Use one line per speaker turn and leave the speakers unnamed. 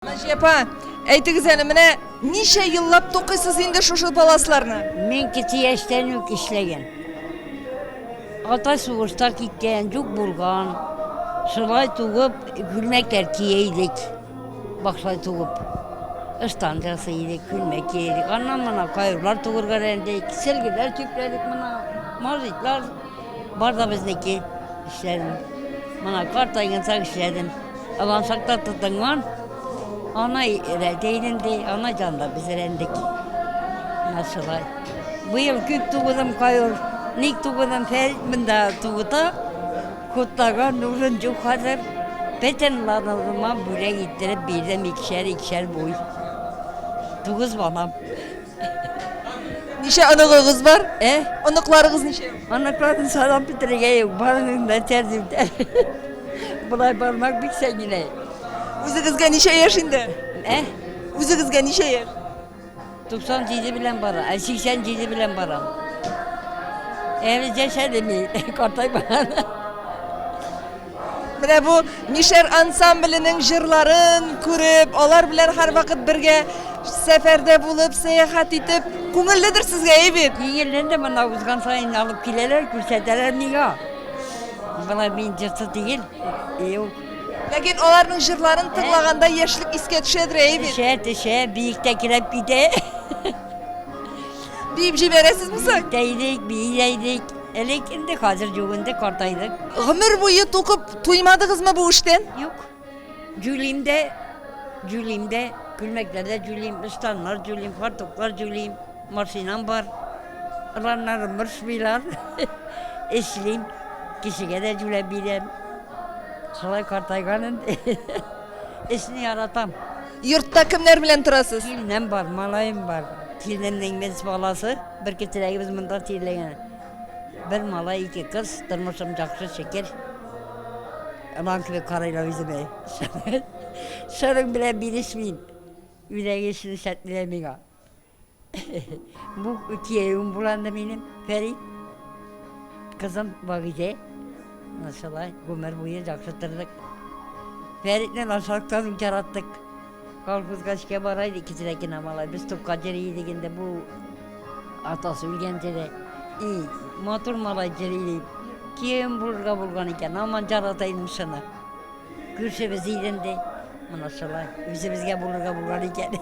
Наҗия апа, әйтегез әле, менә ничә еллап тукыйсыз инде шушы паласларны?
Мин кече яшьтән үк эшләгән. Ата сугышта киткән, юк булган. Шулай тугып, күлмәкләр кия идек. Башлай тугып. Ыштан ясый идек, күлмәк кия идек. Аннан мына каюрлар тугырга өйрәндек, сөлгеләр чүпләдек мына, мажитлар. Бар да безнеке эшләдем. Мына картайгансак эшләдем. Алансакта тотынган. Ана рәтә инде, ана җанда без рәндек. Менә шулай. Быел күп тугызым каюр. Ник тугызым Фәрит монда тугыта. Кутлаган урын юк хәзер. Бөтен ланыма бүләк иттереп бирдем икешәр-икешәр буй. Тугыз балам.
Ничә оныгыгыз бар?
Э?
Оныкларыгыз ничә?
Оныкларны санап бетерергә юк, барының да тәртиптә. Болай бармак бик сәнгенә.
Үзегезгә ничә яшь инде?
Э?
Үзегезгә ничә яшь?
97 белән бара, ә 87 белән барам. Әле яшәдем мин, картаймаган.
Менә бу Мишәр ансамбленең җырларын күреп, алар белән һәрвакыт бергә сәфәрдә булып, сәяхәт итеп, күңелледер сезгә, әй бит?
Күңелле инде, монда узган саен алып киләләр, күрсәтәләр миңа. Болай мин җырчы түгел, юк.
Ләкин аларның җырларын тыңлаганда яшьлек искә төшәдер, әй бит?
Төшә, төшә, биек тә керәп китә.
Биеп җибәрәсезме соң?
Биек тә идек, бии дә идек. Элек инде, хәзер юк инде, картайдык.
Гомер буе тукып туймадыгызмы бу эштән?
Юк. Җүлим дә, җүлим дә, күлмәкләр дә җүлим, ыштаннар җүлим, фартуклар җүлим, машинам бар. Ыланнарым мыршмыйлар. Эшлим, кешегә дә җүләп бирәм. Шулай картайган инде. Эшне яратам.
Йортта кемнәр белән торасыз?
Киленем бар, малаем бар. Киленемнең без баласы, бер кечерәгебез монда тирләгән. Бер малай, ике кыз, тормышым яхшы, шөкер. Ылан кебек карыйлар үземә. Шуның белән бирешмим. Өйдәге эшне эшләтмиләр миңа. Бу киявем була инде минем, Фәрит. Кызым Вагизә. Менә шулай гомер буе яхшы тордык. Фәритне начарлыктан ук яраттык. Колхозга эшкә бара иде кечерәк кенә малай. Без тупка йөри идек инде бу атасы үлгән җире. И, матур малай йөри дип. Киявем булырга булган икән, һаман ярата идем шуны. Күршебез иде инде. Менә шулай. Үзебезгә булырга булган икән.